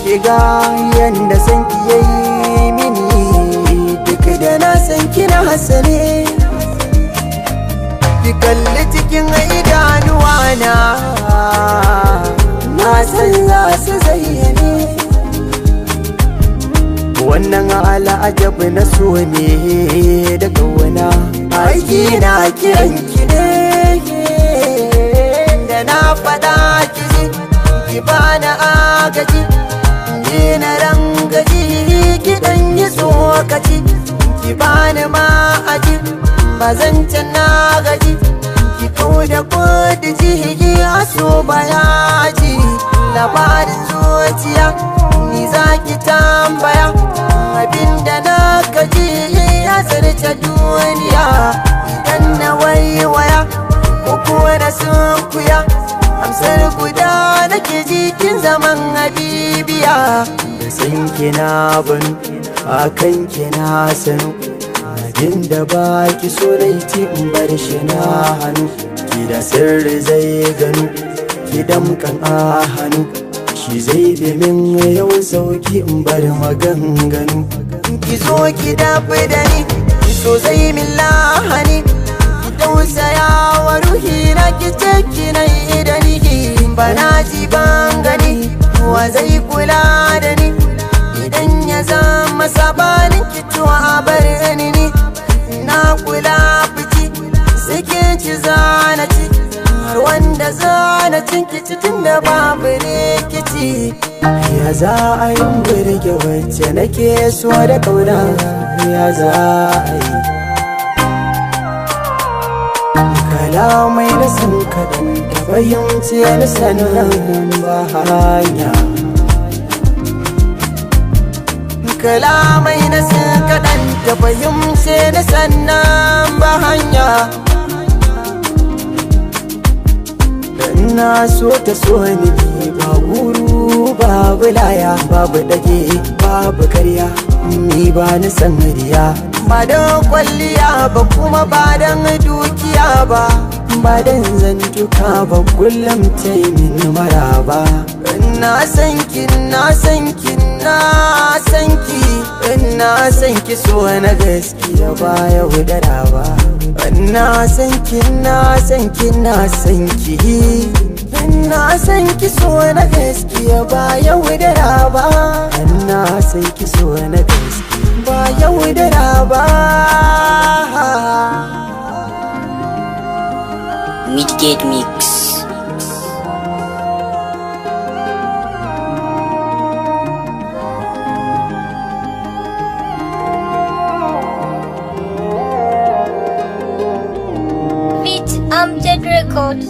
ki ga yanda san ki yayi mini, duk da na san kina hasane. Ki kalli cikin idanuwa na, na san za su zayyane. Wannan al'ajabi na so ne da kauna, aiki na kiran ki ne. Da na faɗa ki ji, ki bani agaji, ni na rangaji, ki dan yi tsokaci, ki bani ma'aji, ba zan can na gaji, ki kau da kudi jihigi a so bayaji. Labarin zuciya ni za ki tambaya, abinda na kaji ya zarce duniya. Idan na waiwaya ko kuwa na sunkuya, amsar guda nake jikin zaman habibiya. Da san kina banu akan kina sanu, abinda ba ki so ti in bar shi na hannu. Ki da sirri zai ganu, ki damkan a hannu, shi zai bi min yawan sauki in bar maganganu. Ki zo ki dafi da ni, ki so zai min lahani, ki tausaya wa ruhi na, ki ce ki na yi da ni. Ba na ji ban gani, wa zai kula da ni idan ya zama sabanin ki, to a bar ni. Ni na kula fici sai kin ci zana ci, har wanda zana cin ki ci tun da babu rikici. Ya za a yi burge wacce nake so da kauna, ya za a yi kalamai na san kaɗan da fahimci na sanin ba hanya. Kalamai na sun kaɗan da fahimce na sannan ba hanya. Na so ta so ni, ba guru babu laya, babu dage babu karya, ni ba ni san riya. Ba don kwalliya ba kuma ba don dukiya ba, ba don zantuka ba, kullum ta yi min maraba. Na san ki, na san ki, na san ki, na san ki so na gaskiya ba yaudara ba. Na san ki, na san ki, na san ki, na san ki so na gaskiya ba yaudara ba. Na san ki so na gaskiya ba yaudara ba. Midgate Mix. Beat Amjad Records.